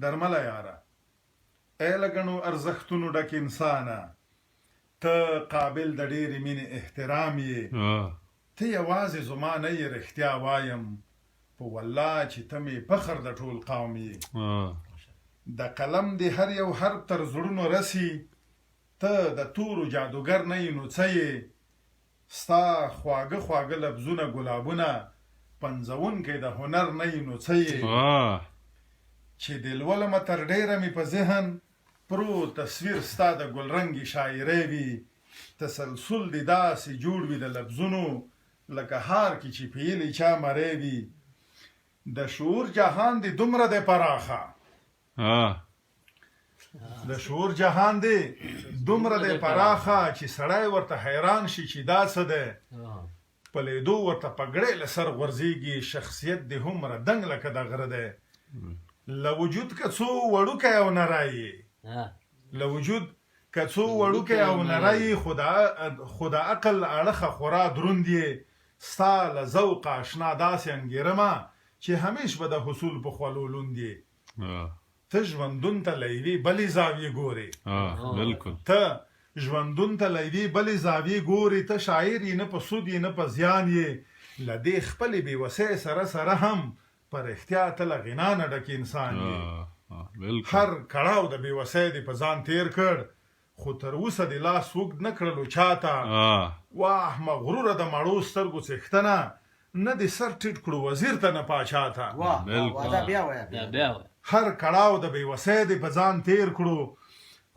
درمله یاره، ای له ګڼو ارزښتونو ډک انسانه، ته قابل د ډېرې مینې احترام یې، ته یوازې زما نه یې رښتیا وایم په والله چې ته مې فخر د ټول قوم یې. د قلم دې هر یو حرف تر زړونو رسي، ته د تورو جادوګر نه یې نو څه یې؟ ستا خواږه خواږه لفظونه ګلابونه پنځوونکی د هنر نه یې نو څه یې؟ چې دې لولمه تر ډېره مې په ذهن پروت تصویر ستا د ګلرنګې شاعرۍ وي، تسلسل دې داسې جوړ وي د لفظونو لکه هار کې چې پېیلې چا مری وي، د شعور جهان دې دومره دی پراخه. د شعور جهان دی دومره دی پراخه چې سړی ورته حیران شي چې دا څه دی، په لیدو ورته پګړۍ له سر غورځېږي، شخصیت دې هومره دنګ لکه د غره دی، له وجود که څو وړوکی او نری یې، له وجود که څو وړوکی او نری یې، خو د عقل اړخه خورا دروند یې، ستا له ذوقه اشنا داسې انګېرمه چې همېش به د حصول په خولو لوند یې. ته ژوندون ته له یوې بلې زاویې ګورې. بالکل. ته ژوندون ته له یوې بلې زاویې ګورې، ته شاعر یې نه په سود یې نه په زیان یې، له دې خپلې بې وسۍ سره سره هم په رښتیا ته له غنا نه ډک انسان یې. هر کړاو د بې وسۍ دې په ځان تېر کړ، خو تر اوسه دې لاس اوږد نه کړلو چاته. واه مغروره د مړو سترګو څښتنه، نه دې سر ټیټ کړو وزیر ته نه پاچا ته. هر کړاو د بې وسۍ دې په ځان تېر کړو،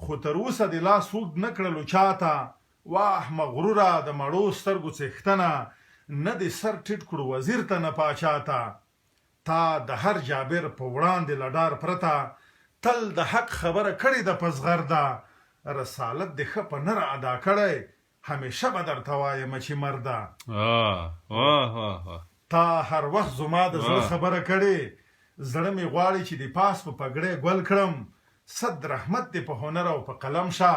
خو تر اوسه دې لاس اوږد نه کړلو چاته. واه مغروره د مړو سترګو څښتنه، نه دې سر ټیټ کړو وزیر ته نه پاچا ته. تا د هر جابر په وړاندې له ډار پرته تل د حق خبره کړې ده په زغرده، رسالت دې ښه په نره ادا کړی، همېشه به درته وایم چې مرده. تا هر وخت زما د زړه خبره کړې، زړه مې غواړي چې دې پاس په پګړی ګل کړم، صد رحمت دې په هنر او په قلم شه،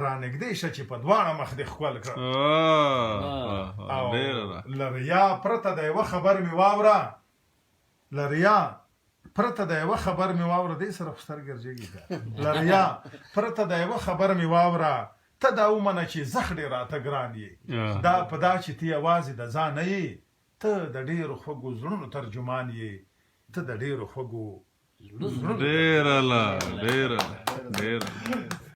رانږدې شه چې په دواړه مخ دې ښکل کړم. او له ریا پرته د یوه خبر مې واوره، له ریا پرته د یوه خبر مې واوره، دې سره خو سترګې رژېږي که. له ریا پرته د یوه خبر مې واوره، ته دا ومنه چې زښت ډېر راته ګران یې، دا په دا چې ته یوازې د ځان نه یې، ته د ډېرو خوږو زړونو ترجمان یې، ته د ډېرو خوږو زړونو ډېر اعلی، ډېر اعلی، ډېر اعلی.